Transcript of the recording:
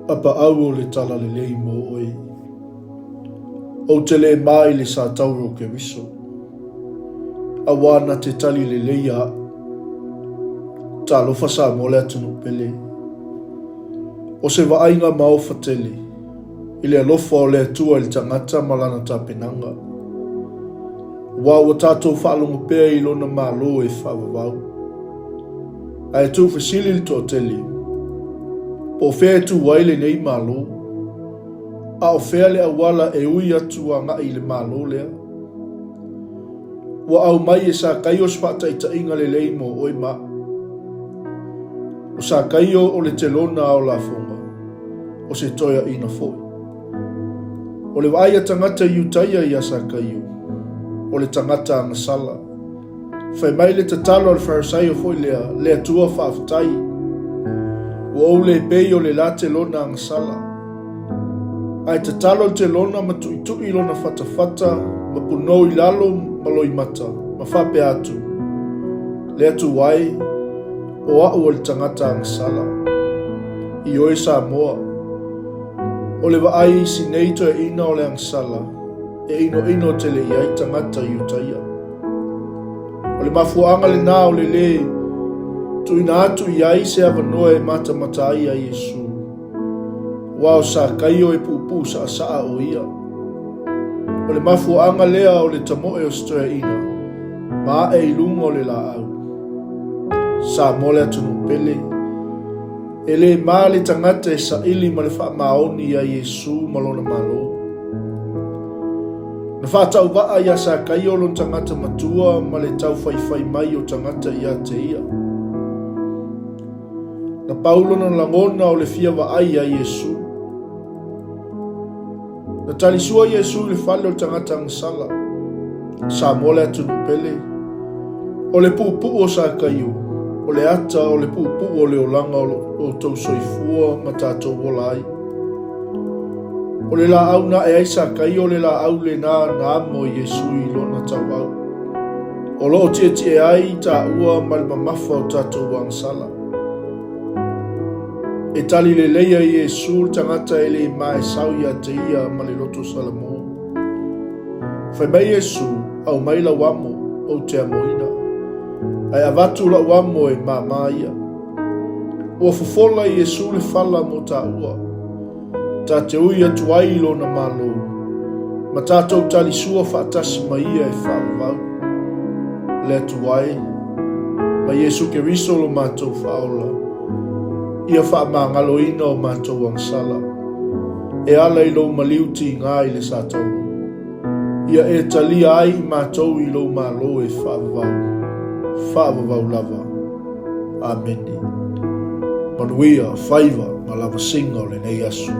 Apaau o le Talalelei mo oe. Ou te le ma i le satauro o Keriso, auā na te tali lelei a a'u. Talofa Samoa le atunuu pele. O se vaaiga maofa tele i le alofa o le Atua i le tagata ma lana tapenaga. Aua ua tatou faalogo pea i lona Malo e faavavau. Ae tuufesili le toatele, Po o fea e tu ai lenei Malo? A o fea le auala e ui atu agai i le Malo lea? Ua aumai e Sakaio se faataitaiga lelei mo oe ma a'u. O Sakaio o le telona ao lafoga, o se toeaina foi. O le vaai a tagata Iutaia iā Sakaio, o le tagata agasala. Fai mai le tatalo a le Farisaio foi lea, Le Atua faafetai, ua ou le pei o le la telona agasala. Ae tatalo le telona ma tuitui lona fatafata ma punou i lalo ma loimata, ma faapea atu, Le Atua e, o a'u o le tagata agasala. Ioe Samoa, o le vaai i si nei toeaina o le agasala, e inoino tele i ai tagata Iutaia. O le mafuaaga lenā o le lē tuuina atu i ai se avanoa e matamata ai a Iesu, aua o Sakaio e puupuu saasaa o ia. O le mafuaaga lea o le tamoe o se toeaina ma ae i luga o le laau. Samoa le atunuu pele. E le ma le tagata e saili ma le faamaoni iā Iesu ma lona Malo. Na faatauvaa iā Sakaio lona tagata matua ma le taufaifai mai o tagata iā te ia. Na pau lona lagona o le fia vaai iā Iesu. Na talisua Iesu i le fale o le tagata agasala. Samoa le atunuu pele. O le puupuu o Sakaio, o le ata o le puupuu o le olaga o lo outou soifua ma tatou ola ai. O le laau na ae ai Sakaio le laau lenā na amo e Iesu i lona tauau. O lo o tietie ai taua ma le mamafa o tatou agasala. E tali lelei ai Iesu le tagata e le maesau ia te ia ma le loto salamo. Fai mai Iesu, Aumai lau amo, ou te amoina. Ae avatu lau amo e māmā ia. Ua fofola Iesu le fala mo taua. Ta te ui atu ai i lona Malo, ma tatou talisua faatasi ma ia e faavavau. Le Atua e, ma Iesu Keriso lo matou Faaola, ia faamagaloina o matou agasala, e ala i lou maliu tiga i le satauro. Ia e talia ai i matou i lou Malo e faavavau, faavavau lava. Amene. Manuia faiva ma lavasiga o lenei aso.